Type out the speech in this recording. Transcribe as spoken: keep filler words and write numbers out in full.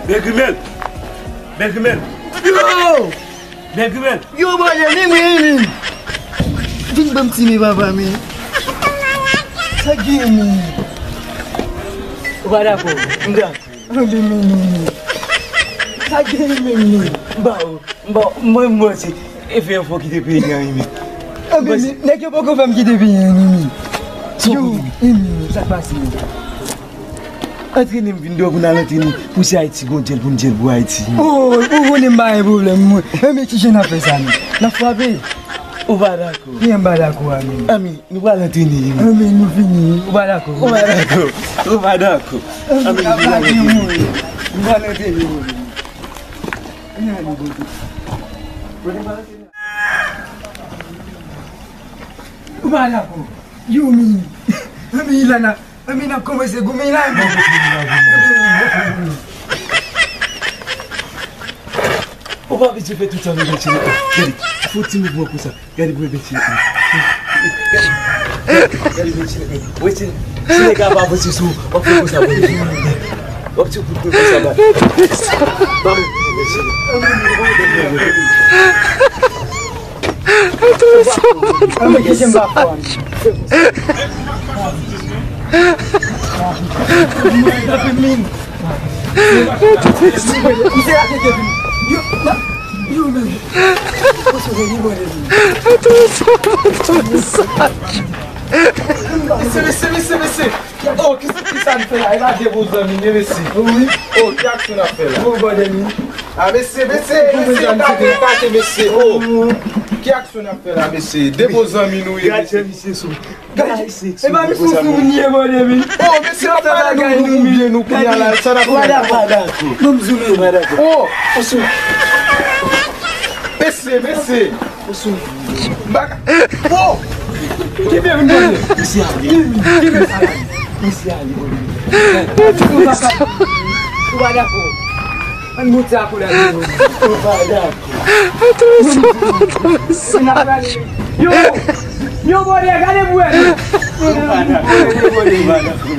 Bèl grimèl! Bèl grimèl! Yo! Bèl grimèl! Yo, bòdè, men mwen, men! Vin ban m ti men, papa, men! Sa k genyen, men? Ou pa dakò? M dakò. Anben, men, men, men! Sa k genyen, men, men? M ba ou, m ba ou, mwen, mwen, se efè enfo kite peyi a, men. Anben, men, nèg yo poko fè m kite peyi a, men, men! Yo, men, men, sa k pase, men? Antrene m vin dòmi pou n al antrene pou si Ayiti gon djèl pou n djèl pou Ayiti. Oh, ou konnen m pa gen pwoblèm, mwen. Enben, kijan n ap fè sa, menm? N ap frape? Ou pa dakò? Kiyè m pa dakò a, menm? Anben, nou pral antrene, menm. Anben, nou fini, ou pa dakò? Ou pa dakò? Ou pa dakò? Anben, nou pral antrene. Nou pral antrene, mwen. Vin ale, Bodo. Ou pa dakò? Yo, men. Anben, Ilana. Anben, n ap kòmanse goumen la, men. Ou pa bezwen fè tout sa, men, men, men. Gade, fè yon ti mouvman konsa. Gade, men, men, men. Gade, men, men, men. Wè, si, si nèg la pa avanse sou ou, w ap fè konsa, men, men. W ap ti kout men konsa, ba. Ba, men, men, men. Anben, kijan m pa fè, anben? Misye la teke vin. Yo, yo, men. Misye, misye, misye, misye, misye. Oh, ki, ki sa n fè la? E pa de bon zanmi, men mesye. Wi. Oh, ki aksyon n ap fè la? Bon, bòdè, men. Ah, mesye, mesye, mesye, ekate, ekate, mesye. Oh. Ki aksyon n ap fè la, mesye? De bon zanmi nou ye, mesye. Gad, e pa misye sou moun ye, bòdè, men. Oh, mesye, n ap pale nou, nou byen, nou kounye a la, sa n ap fè la? Ban m zoumen. Oh. Mesye, mesye. Baka. Oh! Ki byen vin pran? Mesye ale. Ki byen sa la? Mesye ale. Ou pa dakò? Ou pa dakò? Ann monte akola. Ou pa dakò? Yo! Yo, bòdè, gade pou wè. Ou pa dakò? Ou pa dakò?